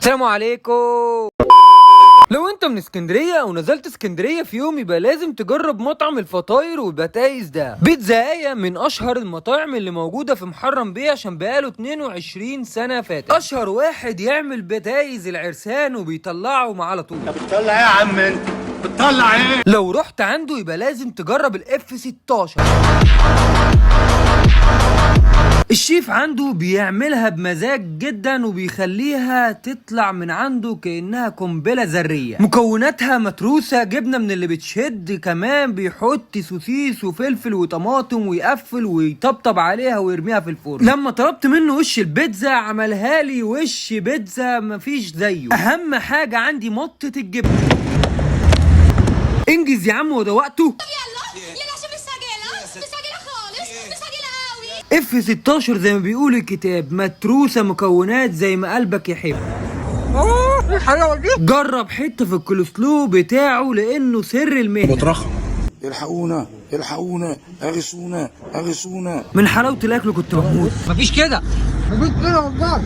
السلام عليكم. لو انت من اسكندرية او نزلت اسكندرية في يوم يبقى لازم تجرب مطعم الفطاير والبتايز ده. بيتزا من اشهر المطاعم اللي موجودة في محرم بيه، عشان بقاله 22 سنة فاتت. اشهر واحد يعمل بتايز العرسان وبيطلعهم على طول. بتطلع ايه يا عم انت؟ بتطلع ايه؟ لو رحت عنده يبقى لازم تجرب الاف 16. الشيف عنده بيعملها بمزاج جدا وبيخليها تطلع من عنده كأنها قنبلة ذرية. مكوناتها متروسة جبنة من اللي بتشد، كمان بيحط سوسيس وفلفل وطماطم ويقفل ويطبطب عليها ويرميها في الفرن. لما طلبت منه وش البيتزا عملها لي وش بيتزا مفيش زيه. اهم حاجة عندي مطة الجبنة. انجز يا عم وده وقته. يلا يلا عشان مستعجلة، مستعجلة خالص، مستعجلة قوي. اف 16 زي ما بيقول الكتاب، متروسه مكونات زي ما قلبك يحب. جرب حتة في الكولسلو بتاعه لانه سر المهنة. بطرخ. الحقونا الحقونا اغثونا اغثونا. من حلاوة الاكل كنت بموت. مفيش كده، مفيش كده والله.